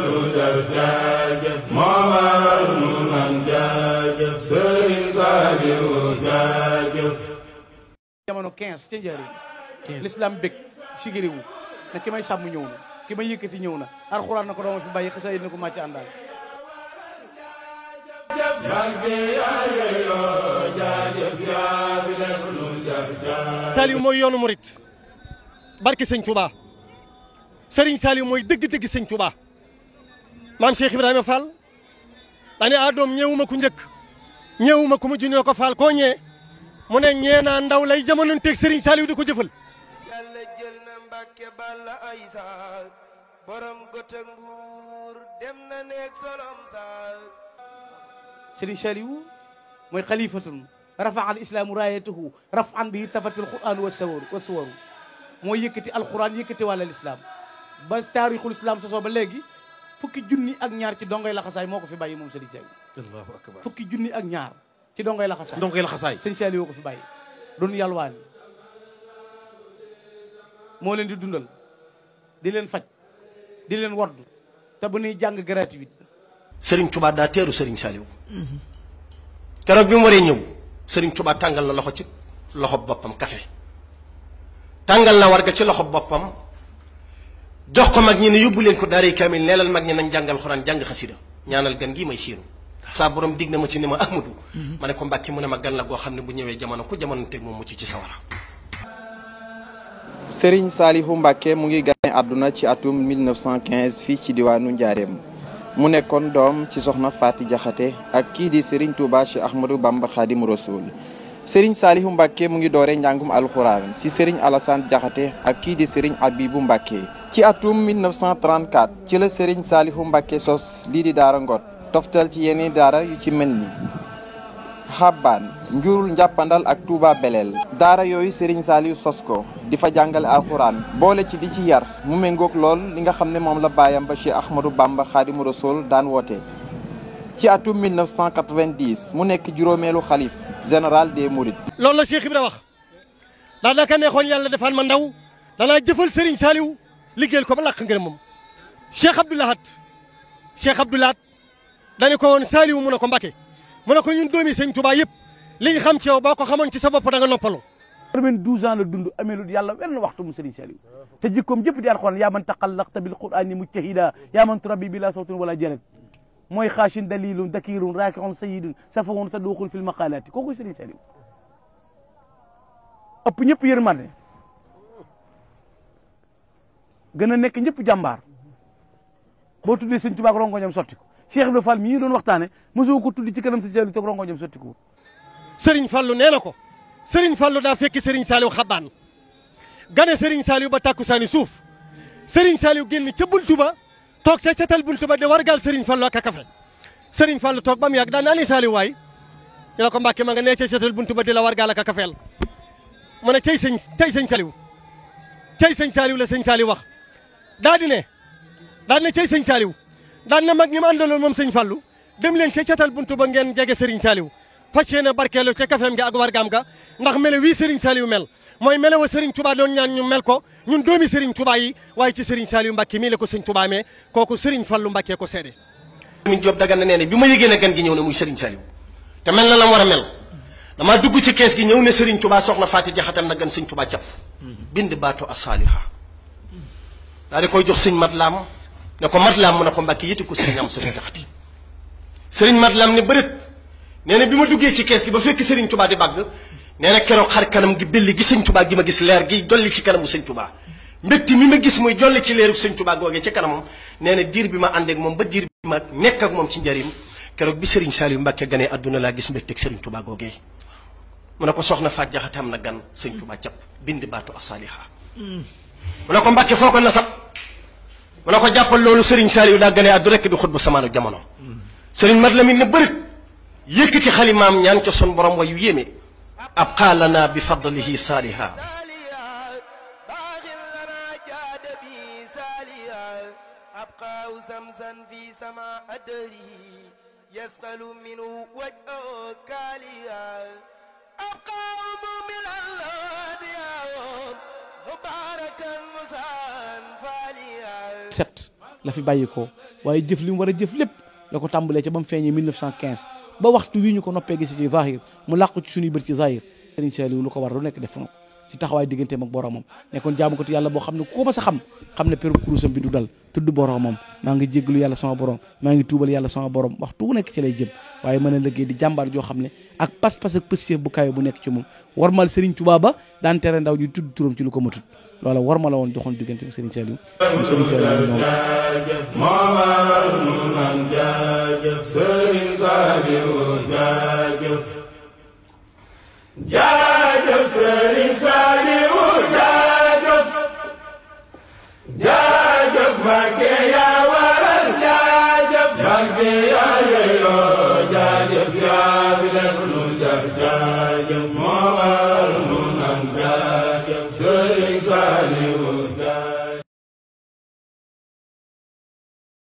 lu jar jaajëf moo waral nu naan jaajëf Sëriñ Saaliw jaajëf. jamono 15 ca njëriñ. l'islam bég sigiriwu na ki may sàmm ñëw na ki may yëkkati ñëw na alxuraan na ko dooma fi bàyyi xisa yi na ko màcc àndaal. Saliou mooy yoonu murit barke sëñ Touba Serigne Saliou mooy dëgg-dëgg sëñ Touba maam Cheikh Ibrahima Fall dane a doom ñeewuma ku njëkk ñeewuma ku mujj ne ko Fall koo ñee mu ne ñee naa ndaw lay jamononteeg Serigne Saliou di ko jëfal. Yàlla jël na Mbàkke Balla ay saak borom gota nguur dem na neeg solom saak. Serigne Saliou mooy xalifatun rafa al islaamu raayatuhu rafan bihi tafatil quran wa suwaru mooy yëkkati alquran yëkkati wàlla lislaam ba taarixul islam sosoo ba léegi fukki junni ak ñaar ci dongoy laxasaay moo ko fi bàyyi moom Serigne Saliou. Allahu akbar. fukki junni ak ñaar ci dongoy laxasaay. dongoy laxasaay Serigne Saliou ko fi bàyyi doon yalwaan moo leen di dundal di leen faj di leen wardu te bu ñuy jàng gratuit. Serigne Touba daa teeru Serigne Saliou keroog bi mu waree ñëw Serigne Touba tàngal na loxo ci loxo boppam kafe tàngal na warga ci loxo boppam jox ko mag ñi ne yóbbu leen ko daaray kaamil neelal mag ñi nañ jàngal xuraan jàng xasida ñaanal gan gii may siiru saa borom dig na ma ci ne ma Ahmadou ma ne ko Mbàkke mu ne ma gan la goo xam ne bu ñëwee jamono ku jamono teg moom mucc ci sawara. Serigne Saliou Mbacké mu ngi gane àdduna ci atum 1915 fii ci diwaanu Njaareem mu nekkoon doom ci soxna Faati Jaxate ak kii di Serigne Touba Cheikh Ahmadou Bamba Khadim Rasoul. Serigne Saliou Mbacké mu ngi doore njàngum alxuraan ci Serigne Alassane Jaxate ak kii di Serigne Abibou Mbacké. ci atum 1934 ci la Serigne Saliou Mbacké sos lii di Daara Ngot toftal ci yeneen daara yu ci mel ni Xabbaan Njurul Njàppandal ak Touba Belel. daara yooyu Serigne Saliou sos ko di fa jàngale alxuraan boole ci di ci yar mu méngoog lool li nga xam ne moom la baayam ba Cheikh Ahmadou Bamba Khadimu Rasoul daan woote. ci atum 1990 mu nekk juróomeelu xalif général des Mourides. loolu la Cheikh Ibra wax daanaka neexoon yàlla defaan ma ndaw danaa jëfal Serigne Saliou liggéeyal ko ba làq ngërëm moom. Cheikh Abdou Lahad dañu ko woon Saliou mu ne ko Mbacké mu ne ko ñun doomi Sëñ Touba yëpp li ñu xam ci yow boo ko xamoon ci sa bopp da nga noppalu. 92 ans la dund ameelu yàlla wenn waxtu mu Serigne Saliou te jikkoom jëpp di alxuraan yaa man taqallaqta bil qur'ani mujtahida yaa man turabbi bila sawtin wala jarat mooy xaashin dalilun dakirun raakixun sayidun safahun saduqun fil maqalati kooku Serigne Saliou ëpp ñëpp yërmande gën a nekk ñëpp jàmbaar boo tuddee Sëñ Touba ak rongoñam sotti ko Cheikh Ibrahima Fall mi ñu doon waxtaane mosoo ko tuddi ci kanam Sëñ Saliou toog rongoñam sotti ko. Serigne Fallou nee na ko Serigne Fallou daa fekki Serigne Saliou xabaan gane Serigne Saliou ba takkusaani suuf Serigne Saliou génn ca buntu ba toog ca catal buntu ba de wargal Serigne Fallou ak a kafe Serigne Fallou toog ba mu yàgg daan naa ni Saliou waay ñu ne ko Mbacké ma nga nee ca catal buntu ba di la wargal ak a kafeel mu ne cey sëñ Saliou cey sëñ Saliou la sëñ Saliou wax daa di ne cey sëñ Saliou daan na mag ñi ma àndaloon moom sëñ Fallou dem leen ca catal buntu ba ngeen jege Serigne Saliou fas yéene barkeelu ca kafeem gi ak wargaam ga ndax mele wii Serigne Saliou mel mooy mele wa Serigne Touba doon ñaan ñu mel ko ñun doomi Serigne Touba yi waaye ci Serigne Saliou Mbacké mii la ko sëñ Touba amee kooku Serigne Fallou Mbacké ko seede. Min Diop Dagana nee ne bi ma yëgee ne gan gi ñëw na muy Serigne Saliou te mel na la mu war a mel damaa dugg ci kees gi ñëw ne Serigne Touba soxna Faati Jaxatam na gan sëñ Touba cap bind baatu as-saaliha daal di koy jox sëñ Matlaam ne ko Matlaam mu ne ko Mbacké yëti ko sëñ am sëñ Jaxate Serigne Matlaam ne bërët nee na bi ma duggee ci kees gi ba fekk Serigne Touba di bàgg nee na keroog xar kanam gi belli gi sëñ Touba gi ma gis leer gi jolli ci kanamu sëñ Touba mbégte mi ma gis muy jolli ci leeru sëñ Touba googee ci kanamam nee na diir bi ma ànd ak moom ba diir bi ma nekk ak moom ci njëriñ keroog bi Serigne Saliou Mbacké ganee adduna laa gis mbégte ak Serigne Touba googee mu ne ko soxna Faat Jaxate am na gan sëñ Touba cap bind baatu as-saaliha mu ne ko Mbacké foo ko nasab mu ne ko jàppal loolu Serigne Saliou daa ganee addu rekk di xutbu samaanu jamono Serigne mat Lamin ne bërit yëkkati xalimaam ñaan ca son borom wayu yéeme ab xaalana bi fadlihi saaliha set la fi bàyyi ko waaye jëf li mu war a jëf lépp la ko tàmbalee ca ba mu feeñee 1915 ba waxtu wi ñu ko noppee gis ci zahir mu làqu ci suñuy bët ci zahir Serigne Saliou lu ko war lu nekk def na ko ci taxawaay digganteem ak boromam nekkoon jaamu ko te yàlla boo xam ne ko ma sa xam ne pérum kurusam bi du dal tudd boromam maa ngi jéggalu yàlla sama borom maa ngi tuubal yàlla sama borom waxtu bu nekk ci lay jëm waaye mën a liggéey di jàmbaar joo xam ne ak pas-pas ak pëstéef bu kawe bu nekk ci moom warmal Serigne Touba ba daan tere ndaw ñu tudd turam ci lu ko matut loola warma la woon doxoon diggante Serigne Saliou